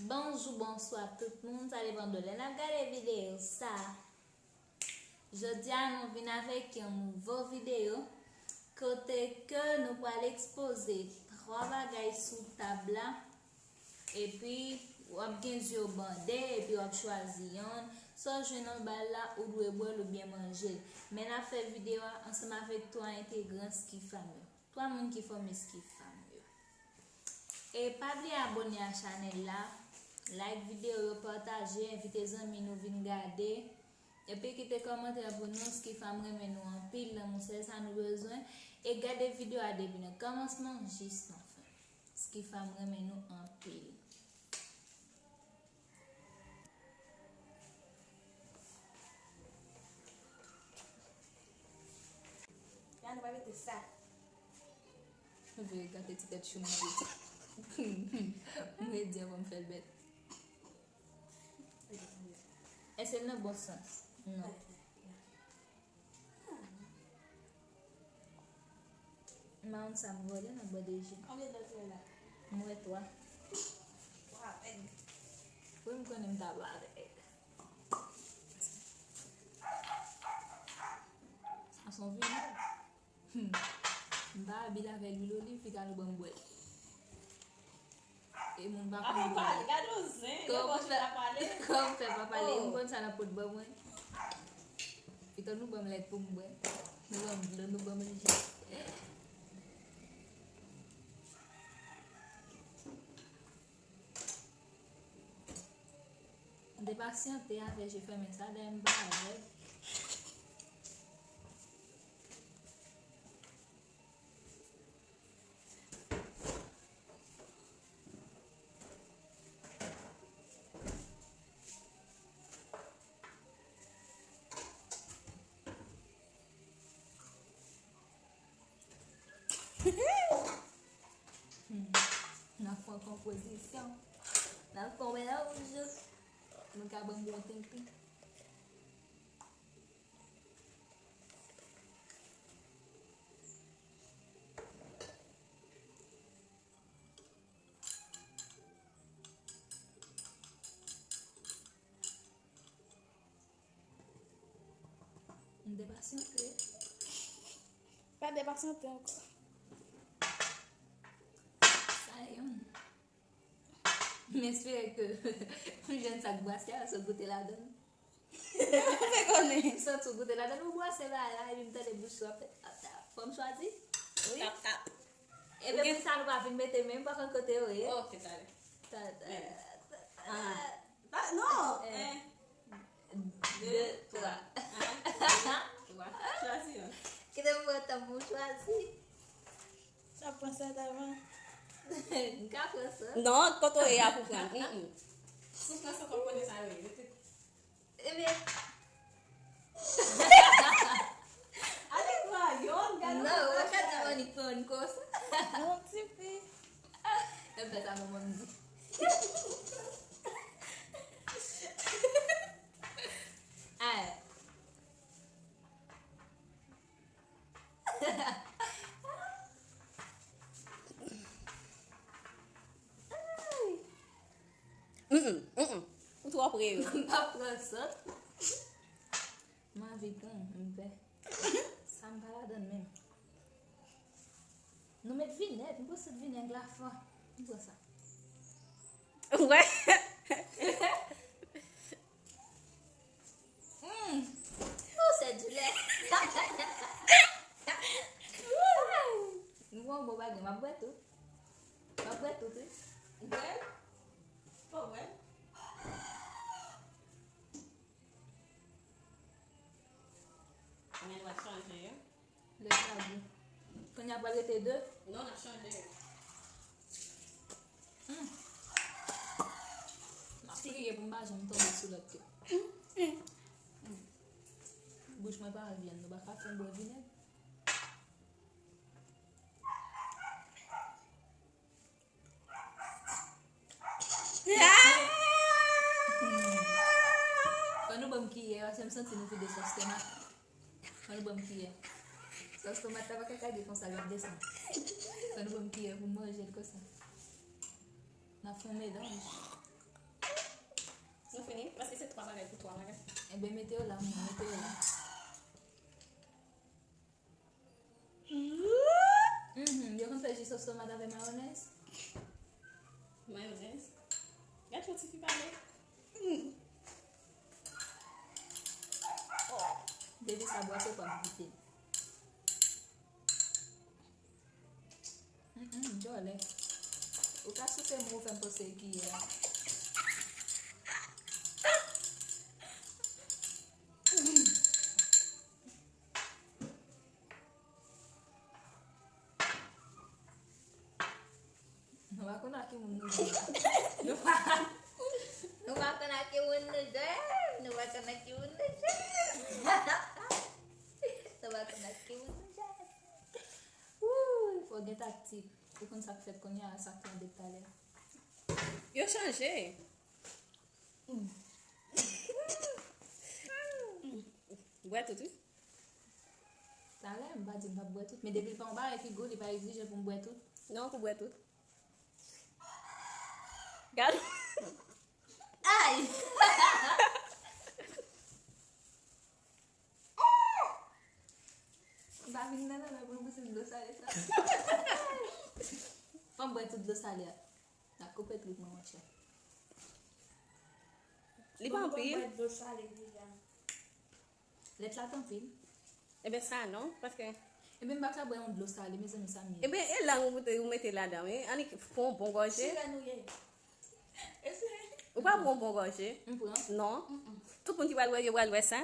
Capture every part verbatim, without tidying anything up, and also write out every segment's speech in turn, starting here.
Bonjou, bonswa tout moun, sa depann de lè n ap gade videyo sa. Jodi a nou vin avèk yon nouvo videyo kote ke nou pral ekspoze twa bagay sou tab la. Epi w ap gen zye w bande, epi w ap chwazi yonn. Sa w jwenn anba l la, ou dwe bwè l oubyen manje l. Men n ap fè videyo a ansanm avèk twa entegran Ski Fam yo. Twa moun ki fòme Ski Fam yo. E pa bliye abòne a chanèl la, like videyo yo, pataje, envite zanmi nou vin gade. Epi kite kòmantè pou nou, Ski Fam renmen nou anpil, lanmou sèl sa nou bezwen. E gade videyo a depi nan kòmansman jis nan fen. Ski Fam renmen nou anpil. Ya, nou pa mete sa. Mwen vle gate ti tèt chou mwen redi. Mwen redi anvan m fè l bèt. Èske l nan bon sans? Non. Marenn sa m vòlè nan bò de je. Konbyen dòt ou wè la? M wè twa. Twa avèg. Wi, m konnen m ta ba avèg. Sa se yon vini. Hmm. M pa abile avè lwil oliv, pita nou ban m bwè l. E moun pa konn bwè. Gade yon zen, kòman pou fè pa pale. Kòman pou fè pa pale? M konn sa nan pot ban mwen. Pito nou ban m lèt pou m bwè. Nou ban m dlo, nou ban m ji. M te pasyante avè je fèmen sa, dayè m pa avè l. Hmm. N ap fè yon konpozisyon. N ap fè yon melanj. Nou ka ban m bon tenten. M depasyante. Pa depasyante ankò. Sa yon. M espere ke m jwenn sa k bwase a, sot goute ladan l. Ou te konnen. Sot sou goute ladan l, ou bwase la, la, epi m tande bouch ou ap fè tap, tap. Fò m chwazi? Wi. Tap, tap. Epi pou sa nou pa vin mete men m pa konn kote yo ye. Ok, talè. Ta, ta, ta, ta. Ah. Pa, non. Eh. Un, deux, trois. Un, deux, trois. Chwazi yon. Kite m pran tan pou m chwazi. Sa pran sa davan. M ka pran sa. Non, kote w ye a pou pran. Mm, mm. Souflans ankò konnen sa yo ye. Ebyen. Ale pran yon, gade. Non, ou pa ka di Monique pran yon konsa. Non, tifi. Yo fè sa manman m di. Ay. Mm, mm, mm. Ou twò pre yo. M pa pran sa. M anvi pran, m pè. Sa m pa ladan menm. Nou met vinèg, m panse vinèg la fò. M pran sa. Wè. Hmm. Oh, c'est du lait. Nou pran bon bagay, m ap bwè tou. M ap bwè tout, wi. Bwè? Fò bwè. Mwen dwa chanje yo. Lè sa gou. Kounye a pral rete de. Non, n ap chanje yo. Hmm. M ap priye pou m pa janm tonbe sou lòt yo. Hmm. Bouch mwen pa vyann, nou pa ka fè m bwè vinèg. Fò nou ban m kiyè, paske m santi nou vide sòs tomat. Fò nou ban m kiyè. Sòs tomat la pa ka kage konsa, l ap desann. Fò nou ban m kiyè pou m manje l konsa. N ap fè yon melanj. Nou fini? Paske se twa bagay pou twa bagay. Ebyen, mete yo la, mwen, mete yo la. Mhm, yo konn fè ji sòs tomat avè mayonèz? Mayonèz? Gad yon tifi pale. Depi sa bwase, w ap goute. Mm, mm, djòlè. Ou ka souse mwen, ou fè m panse kiyè a. Nou pa konn ak ki moun nou jwe. Nou pa, nou pa konn ak ki moun nou jwe. Nou pa konn ak ki moun nou jwe. Nou pa konn ak ki moun nou jwe. Wouy, fò gen taktik. Ou konn sa k fèt kounye a, sa k tonbe talè. Yo chanje. Bwè tout, wi. Talè, m pa di m p ap bwè tout, men depi l pa yon bagay ki gou, li pa egzije pou m bwè tout. Non, pou bwè tout. Gad. Ay! M pa vin nan, nan, nan, pou m bouche dlo sale sa. Fò m bwè tout dlo sale a. N ap koupe trip mwen, monchè. Li pa anpil. Lèt la t anpil. Ebyen, sa non, paske. Ebyen, m pa ka bwè yon dlo sale, mezanmi, sa m ye. Ebyen, e lang ou te, ou mete ladan, wi. Annik, pran yon bon gòje. Sirèn ou ye. Ou pa pran yon bon gòje. M pran. Non. Tout moun ki pral wè, yo pral wè sa.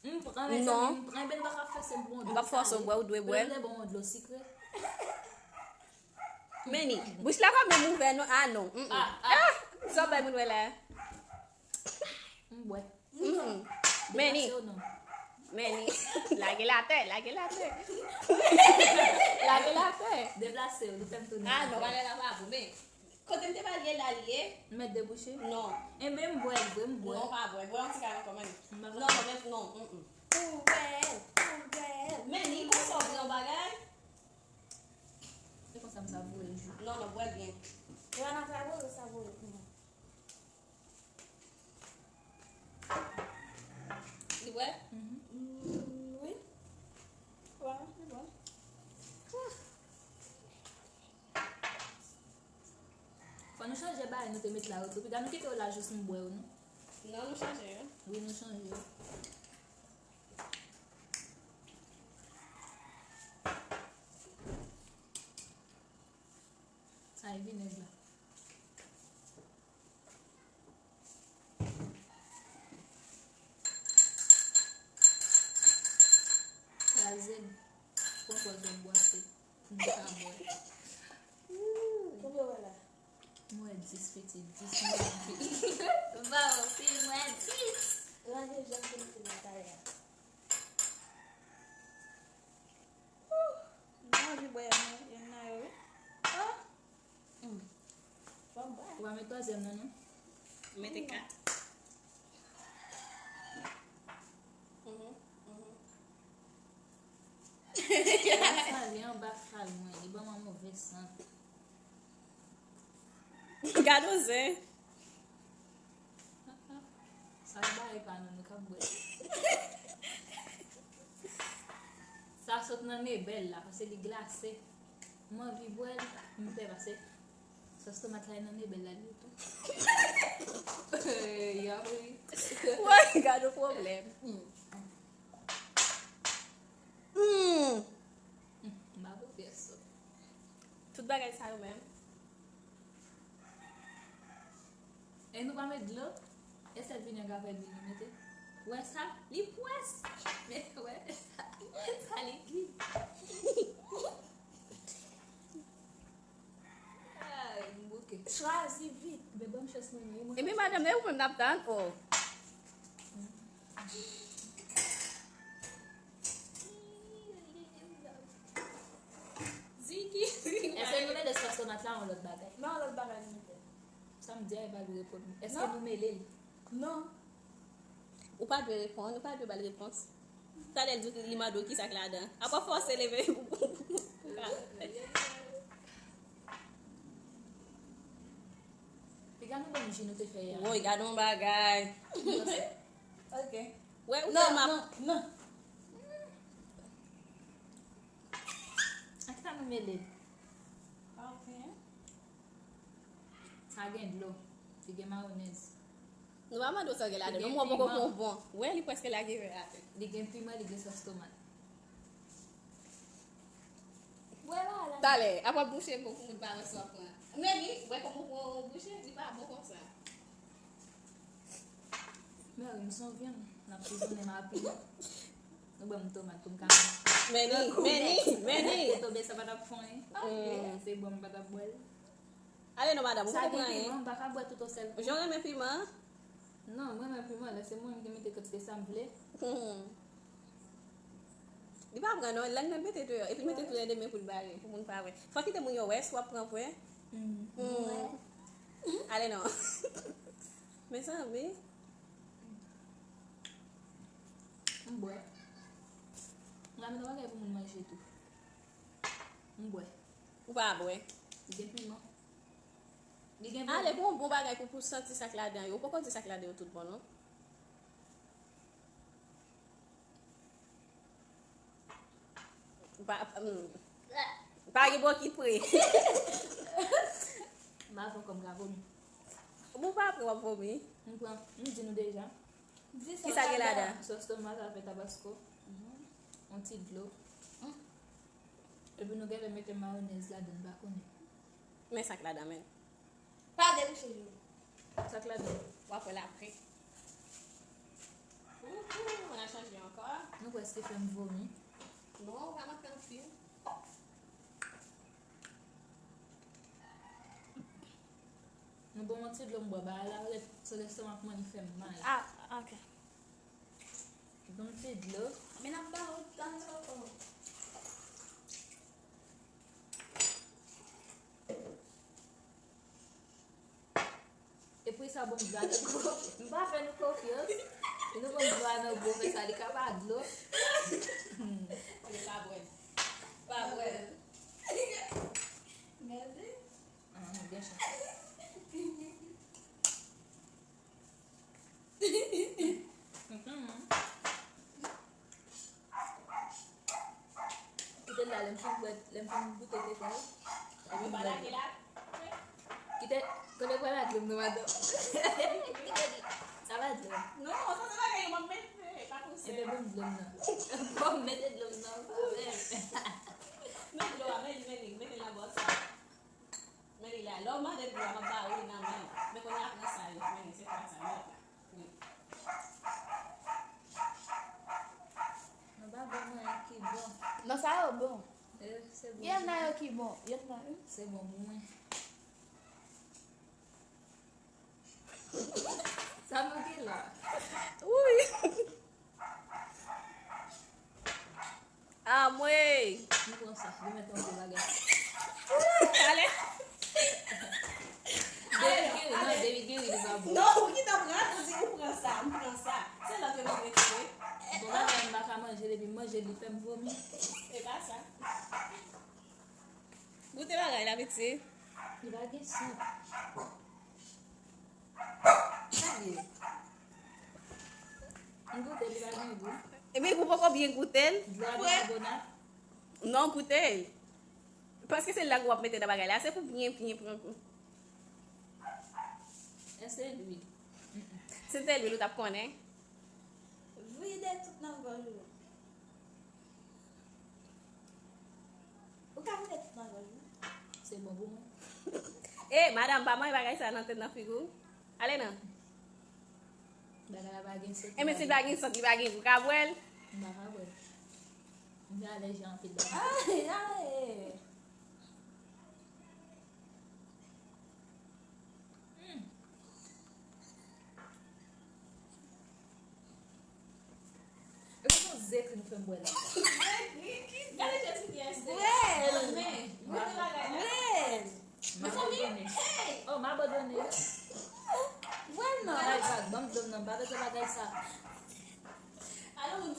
M pran, mezanmi, m pran, ebyen, m pa ka fòse m pran yon dlo sale. M p ap fòse w bwè, ou dwe bwè. Ou vle bwè yon dlo sikre? Meni, bouch la pa menm ouvè non. Ah non. Mm, mm. Ah, ah. Ah, sa w bay moun wè la? M bwè. Mm. Meni. Deplase w non. Meni. Lage l atè, lage l atè. Lage l atè. Deplase w, li fè m tounen. Ah non, bagay la pa bon, men. Kote m te pral ye la, li ye? M mèt debouche? Non. Enben, m bwè l vre, m bwè. Non, pa bwè. Bwè yon ti kare ankò, men. M pa non, non, men non. Mm, mm. Pou bwè, pou bwè. Men ni konsa w vle yon bagay? Se konsa m savoure jou. Non, non, bwè l byen. E pa nan savoure, savoure pou mwen. Li bwè? Mhm. Mm, wi. Wi, li bwè. Fò nou chanje bagay nou te met la yo tou. Piga nou kite yo la jis nou bwè yo, non? Non, nou chanje yo. Wi, nou chanje yo. Sa e vinèg la. Kraze l. Pran pòz w ap bwase. Pou m ka bwè. Ooh. Konbyen w wè la? M wè dis, pitit, dis mil. Bon, si m wè dis. Lage jan pou nou fini atay la. Ooh. M anvi bwè youn nan yo, wi. Oh. Mm. Bon, bwè. Ou pa met twazyèm nan, non? Mete kat. Mhm, mhm. Sa li anba fal mwen, li ban mwen move sant. Gad yon zen. Sa yo ba e pa nou, nou k ap bwè. Sa sot nan nebèl la, paske li glase. M anvi bwè l, m pè paske sòs tomat la e nan nebèl la, li tou. Y ap ri. Woy, gad yon pwoblèm. Mm. Mm. Mm, m pa pou pèsòn. Tout bagay sa yo menm. E nou pa met dlo? E sèl vinèg avè dlo nou mete. Wè sa? Li pwès! Men wè sa? Sa likid. Ay, m bouke. Chwazi vit. Be ban m chans mwen, non. Epi madanm, e ou menm n ap tann? Oh. Ziki. Èske nou mete sòs tomat la yon lòt bagay? Non, yon lòt bagay nou mete. Sa m di a, e pa l reponn. Èske nou mele l? Non. Ou pa dwe reponn, ou pa dwe ba l repons. Talè l di w li mande w kisa k ladan. Apa fòse leve pou, pou, pou, pou ka. Gade yon bon ji nou te fè yè. Woy, gade yon bagay. Ok. Wè, ou Non, tèlman non, non. Ak sa nou mele? Ok. Sa gen dlo. Li gen mayonèz. Nou pa mande w sa gen ladan. Li gen Non, mwen poko piman. Konn bon. Wè, li prèske lage vè a. Li gen piman, li gen sòs tomat. Wè la, la. Talè, ap ap bouche bon pou moun pa wè sa w pran. Men li, wè kòman w pran bouche, li pa bon konsa. Men wi, m se yon vyann, n ap sizonnen m a pil. Nou ban m tomat pou m ka Men ni, men ni, men ni. Te tonbe, sa pa t ap fè anyen. Mm. Se bon, m pa t ap bwè l. Ale non, madanm, ou Sa poko gen pran anyen. Piman, m pa ka bwè tout yon sèl kou. Jan w renmen piman? Non, m renmen piman, lè se mwen ki mete kantite sa m vle. Hmm. Li pa pran non, lang nan mete deyò, epi mete tou lè demen pou l bare, pou moun pa wè. Fò kite moun yo wè, si w ap pran vre. Hmm. Hmm. Ale non. Mezanmi. M bwè. M ka mete bagay pou moun manje tou. M bwè. Ou pa bwè. Li gen piman. Li gen Ale, bon, bon bagay pou, pou santi sa k ladan yo. Ou poko di sa k ladan yo tout bon, non? Pa, mm. Pa gen bò ki pre. M pa fè kòm ka vomi. Bon, pa pre w ap vomi. M pran, m di nou deja. Di sa Ki sa gen ladan? Sòs tomat avè tabasko. Mhm. Yon ti dlo. Mm. Epi nou genlè mete mayonèz ladan, m pa konnen. Men sa k ladan, men. Pa debouche je w. Sa k ladan? W ap wè l apre. Ouhou, ann al chanje ankò. Nou prèske fè m vomi. Non, ou pa manke anpil. Nou bon, yon ti dlo m bwè, bagay la rèd, sou lestomak mwen, li fè m mal. Ah, ok. Bon, ti dlo. Men n ap ba ou tan ankò. Epi sa bon dlo a nan gwo. M pa fè nou konfyans. Nou bon dlo a nan gwo, men sa li ka pa dlo. Hmm. Li pa bwè. Pa bwè. Gade. Ah, nou gen chans. Mhm. Kite l la, lè m fin bwè, lè m fin goute te fè. Epi m bwè dlo. Kite, kote pral ak dlo m nan, madanm? Kite di, sa pa dlo. Non, sa se bagay yo m ap mete, pa konsèy. Epi ban m dlo m nan. Bon, mete dlo m nan, pa vre. Men dlo a, men li, men li, mete l nan bòs la. Men li la, lè w mande dlo a, m ap ba ou li nan men w. Men kounye a pran sa yo, men se pa sa, men la. Wi. Nou pa ban mwen ki bon. Non, sa yo bon. Eh, se bon. Gen nan yo ki bon. Gen nan yo. Se bon pou mwen. Sa nou gen la? Wi. Amwey! M pran sa, li mèt antre bagay. Ale! Depi geri, non, depi geri, li pa bon. Non, ou ki ta pran, ou di ou pran sa, m pran sa. Se lòt yo mèt retire. Bon, bagay m pa ka manje, depi m manje, li fè m vomi. E pa sa. Goute bagay la, pitit. Li pa gen san. Sa l ye? M goute, li pa gen gou. Ebyen, ou poko byen goute l? Dlo a gen karbonat? Non, goute l. Paske se lang w ap mete nan bagay la, se pou byen, byen pran gou. Èske lwil? Si te lwil, ou t ap konnen. Vide tout nan gòj ou. Ou ka vide tout nan gòj ou. Se bon pou mwen. Eh, madanm, pa manje bagay sa nan tèt nan figi w. Ale non. Bagay la pa gen sant. Enben, si l pa gen sant, li pa gen gou, ou ka bwè l? M pa ka bwè l. M fè alèji a anpil bagay. Ay, ay. Hmm. E se yon ze kri nou fè m bwè la. Ze kri? Ki ze? Gade Jezi ki èske. Bwè l. Men, goute bagay la. Bwè l. M abandone. Oh, m abandone. Bwè l non. Bagay vag, ban m dlo m nan, m pa bezwen bagay sa.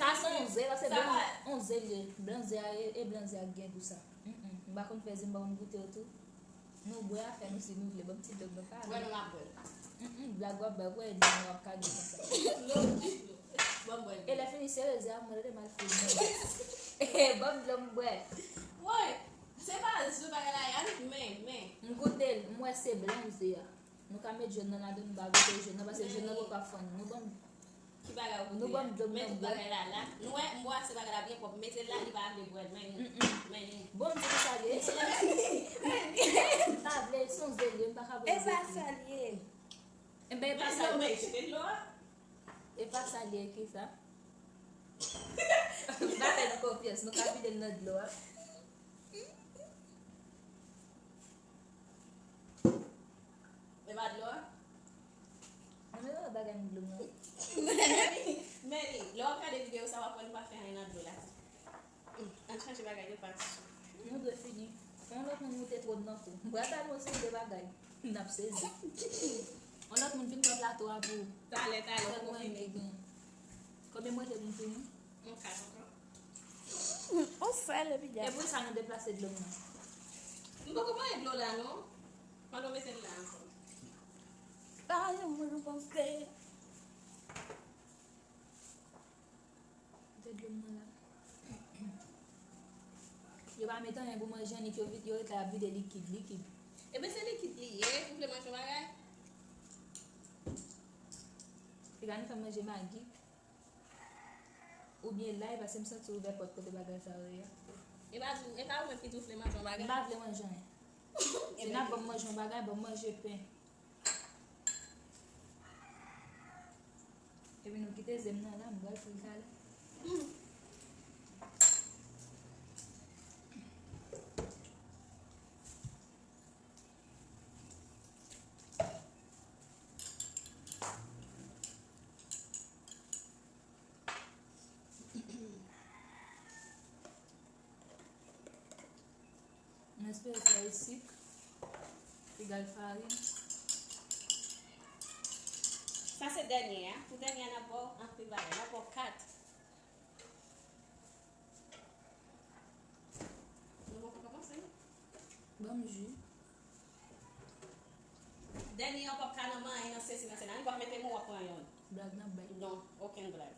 Sa se yon ze, se blan, yon ze li ye. Blan ze a ye, e blan ze a gen gou sa. Mm, mm. M pa konn fè ze, m pa konn goute yo tou. Nou bwè afè nou si nou vle, ban m ti dlo m nan pa. Bwè nou m ap bwè. Mm, mm, blag w ap bay, bwè dlo w ap kage konsa. Dlo, dlo. Ban m bwè dlo. E lè fini serye zye a mwen rete mal fini. E ban m dlo m bwè. Woy, se pa zo bagay la ye, men, men. M goute l, m wè se blan zye a. Nou ka met jòn nan ladan, nou pa goute jòn nan, paske jòn nan poko ap fann. Nou ban m Ki bagay ou koute a? Nou ban m dlo m nan bwè. Men tout bagay la la. Nou wè, m bwase bagay la byen pwòp. M mete l la, li pa vle bwè l. Men li. Mm, mm. Men li. Bon, m di ki sa l ye. M pa vle, se yon zye l ye, m pa ka bwè zye l. E pa sa l ye. Enben, e pa sa l ye. Men jete dlo a. E pa sa l ye, ki sa? M pa fè nou konfyans, nou ka vide l nan dlo a. E pa dlo a? Mwen menm bagay m dlo m nan. Men li, lè w ap gade videyo sa, w ap wè nou pa fè anyen nan dlo la. Ann chanje bagay de pati. Nou dwe fini. Fè yon lòt moun moute twòn nan tou. M pral ba nou yon seri de bagay. N ap sezi. Yon lòt moun vin pran plato a pou ou. Talè, talè, ou poko fini. Konbyen m rete pou m fini? Yon kat ankò. On sèl epi djab. E poukisa nou deplase dlo m nan? M poko manje dlo la non. Pandan w mete l la ankò. Pa janm mwen panse. Mete dlo m nan la. Yo pa met anyen pou manje, annik yo vide, yo ret la, y ap vide likid, likid. Ebyen se likid li ye, ou vle manje yon bagay? Piga nou fè m manje magi. Oubyen lay, paske m santi w ouvè pòt kote bagay sa yo ye a. E pa di w, e pa ou menm ki di w vle manje yon bagay? M pa vle manje anyen. Si n ap ban m manje yon bagay, ban m manje pen. Epi nou kite ze m nan la, m pral fri l talè. M espere sa e sik, egal farin. Sa se dènye a. Pou dènye a, n ap ba w anpil bagay. N ap ba w kat. Nou poko kòmanse, non? Ban m ji. Dènye an p ap ka nan manyen, nan sesi, nan sela. Li p ap mete mo, w ap pran youn. Blag n ap bay. Non, okenn blag.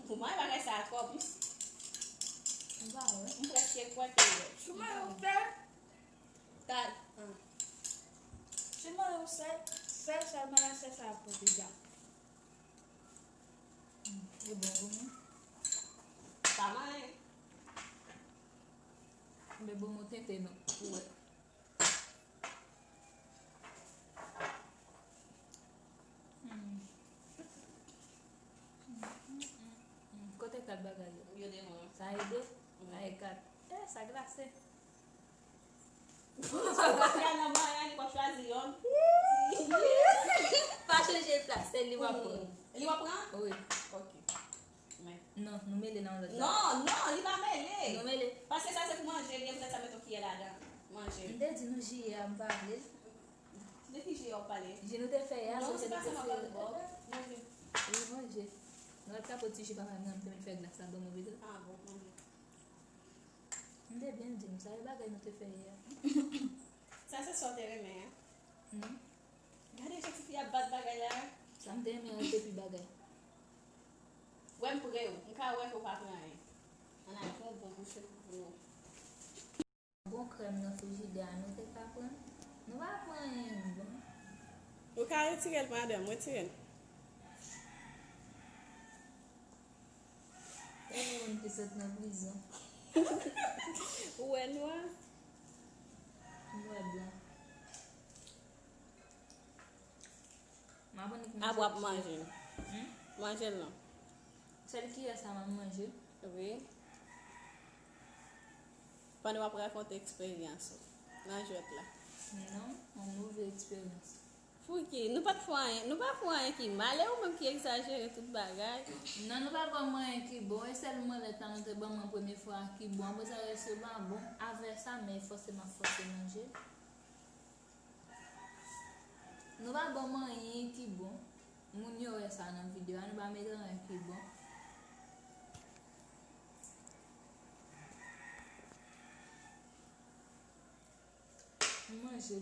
Pou mwen, bagay sa a twòp. M pa wè. M prèske kwè ke. Sou mwen, ou fè? Tal. Ah. Sou mwen, ou sèl, sèl, sèlman la, sèl sa ap pote dja. Mm, e bon pou mwen. Pa manyen. Men bon, mwen tenten non, pou wè. Hmm. Hmm, hmm, hmm, hmm. Kote kat bagay yo? Yo devan. Sa e de? Wi. Sa e kat. Eh, sa glase. Sa nan mwen, Annie, w ap chwazi youn. Pa chanje plas, se li w ap pran. Hmm. Li w ap pran? Wi. Ok. Men. Non, nou mele nan yon lòt la. Non, non, li pa mele. Nou mele. Paske sa se pou manje, li gen poutèt sa mete yon kiyè ladan. Manje. M te di nou ji yè a, m pa vle l. De ki ji yè w ap pale? Ji nou te fè yè a, non, se pa sa m ap pale, bò. Manje. Wi, manje. Nou al kapote ti ji papa m nan, m te met fè glas ladan, m ouvri l. Ah bon, manje. M te byen di m, sa e bagay nou te fè yè a. Sa se sa w te renmen an? Non. Gade jan tifi ap bat bagay la. Sa m te renmen an, se pi bagay. Wè m pre w, m ka wè ke w pa pran anyen. Ann al fè yon bon bouche pou nou. Bon krèm nan frijidè a, nou te ka pran. Nou pa pran anyen bon. Ou ka retire l, madanm, retire l. Yon moun ki sot nan prizon. Ou wè nwa? M wè blan. M ap annik manje. Ap w ap manje l. Hmm? Manje l non. Sèl kiyè sa m ap manje. Wi. Pandan w ap rakonte eksperyans ou nan jwèt la. Non, yon move eksperyans. Pouki? Nou pa t fè anyen, nou pa fè anyen ki mal, e ou menm ki egzajere tout bagay. Non, nou pa ban m anyen ki bon, e sèl mwen lèt la nou te ban mwen premye fwa a ki bon, apre sa rès yo pa bon, avè sa, men fòse m ap fòse manje. Nou pa ban m anyen ki bon, moun yo wè sa nan videyo a, nou pa met anyen ki bon. Manje.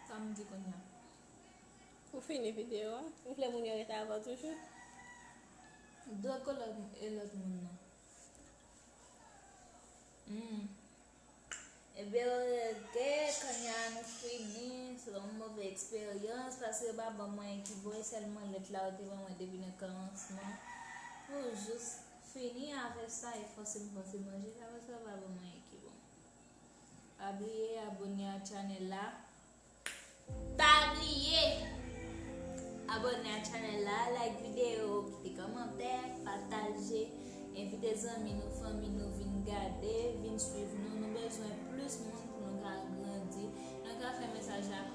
Sa m di kounye a? Ou fini videyo a? Ou vle moun yo rete avè w toujou? Dwe kolòk e lòt moun nan. Hmm. Ebyen, ok, kounye a nou fini. Se yon move eksperyans, paske yo pa ban mwen ki bon, e sèlman lèt la yo te ban mwen depi nan kòmansman. Nou jis fini avèk sa, e fòse m fòse manje, sa, paske yo pa ban mwen ki bon. Pa bliye abòne a chanèl la. Pa bliye abòne a chanèl la, like videyo, kite kòmantè, pataje, envite zanmi nou, fanmi nou vin gade, vin swiv nou. Nou bezwen plis moun pou nou ka grandi. Nou ka fè mesaj la